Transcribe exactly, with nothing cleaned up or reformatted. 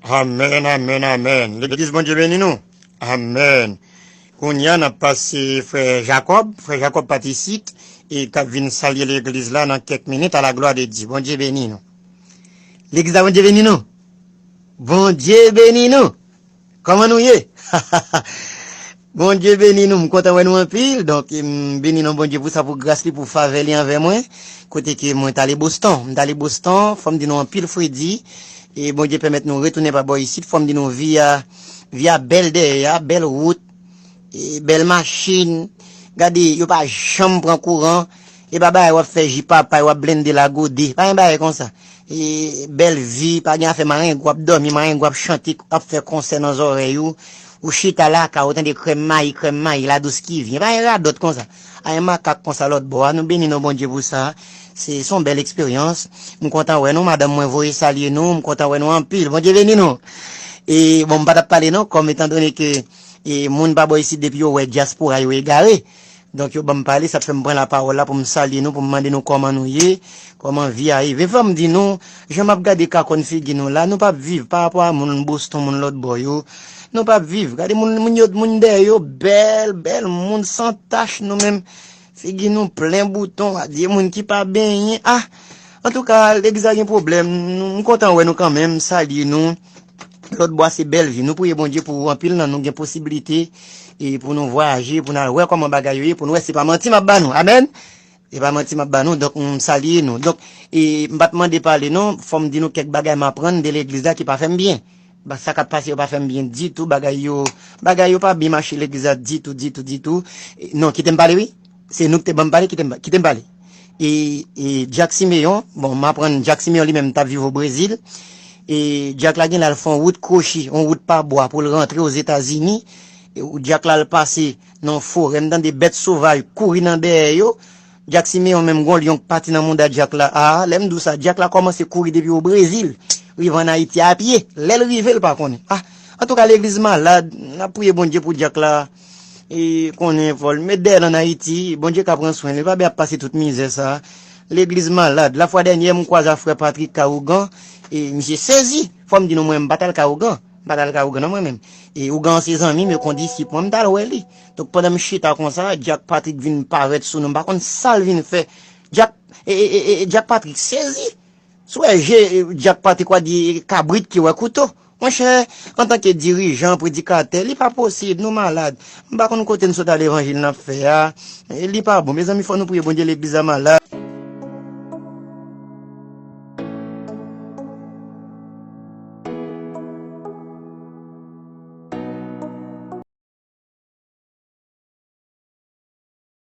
Amèn, amèn, amèn. Legliz, Bondye beni nou. Amèn. Kounye a, n ap pase frè Jakòb. Frè Jakòb pa t isit e k ap vin salye legliz la nan kèk minit, a la glwa de Dye. Bondye beni nou. Legliz la, Bondye beni nou. Bondye beni nou. Kòman nou ye? Bondye beni nou. M kontan wè nou anpil. Donk, m beni non Bondye pou sa, pou gras li, pou favè li anvè mwen. Kote ke mwen t ale Boston. M t ale Boston, fò m di nou anpil fredi. E Bondye pèmèt nou retounen pa bò isit. Fò m di nou vi a, vi a bèl dèyè a, bèl wout, e bèl machin. Gade, yo pa janm pran kouran. E pa bagay w ap fè ji papay, w ap blende lagode. Pa gen bagay konsa. E bèl vi, pa gen afè marengwa ap dòmi, marengwa ap chante, ap fè konsè nan zòrèy ou. Ou chita lakay ou, tande krèm mayi, krèm mayi, ladous ki vyen. Pa gen radòt konsa. A gen makak konsa lòt bò a. Nou beni non Bondye pou sa. Se, se yon bèl eksperyans. M kontan wè nou, madanm mwen voye salye nou. M kontan wè nou anpil. Bondye beni nou. E bon, m pa t ap pale non, kòm etan done ke e moun pa bò isit depi yo wè dyaspora yo egare. Donk, yo ban m pale, sa k fè m pran lapawòl la pou m salye nou, pou m mande nou kòman nou ye, kòman vi a ye. Men fò m di nou, jan m ap gade kakòn figi nou la, nou p ap viv pa rapò a moun Boston, moun lòt bò yo. Nou p ap viv. Gade moun, moun yo, moun dèyè yo bèl, bèl, moun san tach, nou menm, figi nou plen bouton, adye moun ki pa benyen. Ah! Antouka, legliz la gen pwoblèm. Nou, m kontan wè nou kanmenm, salye nou. Lòt bò a se bèl vi. Nou priye Bondye pou anpil nan nou gen posiblite e pou nou vwayaje, pou n al wè kòman bagay yo ye, pou nou wè se pa manti m ap ba nou. Amèn. Se pa manti m ap ba nou, donk m salye nou. Donk, e, m pa t mande pale non, fò m di nou kèk bagay m aprann de legliz la ki pa fè m byen. Ba, sa k ap pase yo pa fè m byen ditou, bagay yo, bagay yo pa byen mache legliz la ditou, ditou, ditou. E, non, kite m pale wi. Se nou ki te ban m pale, kite m, kite m pale. E, e Jack Simeon, bon, m aprann Jack Simeon li menm t ap viv o Brezil. E Jack la gen la l fè yon wout kwochi, yon wout pa bwa pou l rantre Ozetazini. E Jack la l pase nan yon forè, m tande bèt sovaj kouri nan dèyè yo. Jack Simeon menm gon lyon k pati nan mouda Jack la. A, lè m di w sa, Jack la kòmanse kouri depi o Brezil, rive ann Ayiti a pye. Lè l rive, l pa konnen. A, antouka, legliz malad, n ap priye Bondye pou Jack la. E konnen fò l met dèyè l ann Ayiti, Bondye ka pran swen li, li pa byen ap pase tout mizè sa. Legliz malad. Lafwa dènyè, m kwaze a frè Patrick Kaougan, e misye sezi. Fò m di nou, mwen, m pa t al ka ougan. M pa t al ka ougan, non, mwen menm. E ougan an se zanmi m, e kondisip mwen, m t al wè li. Donk, pandan m chita konsa, Jack Patrick vin parèt sou nou. M pa konn sa l vin fè. Jack, e, e, e, e, Jack Patrick sezi. Si w wè je, e, Jack Patrick, w a di kabrit ki wè kouto. Monchè, antanke dirijan, predikatè, li pa posib, nou malad. M pa konn kote n sot al evanjil n ap fè a. E, li pa bon. Mezanmi, fò nou priye Bondye, legliz la malad.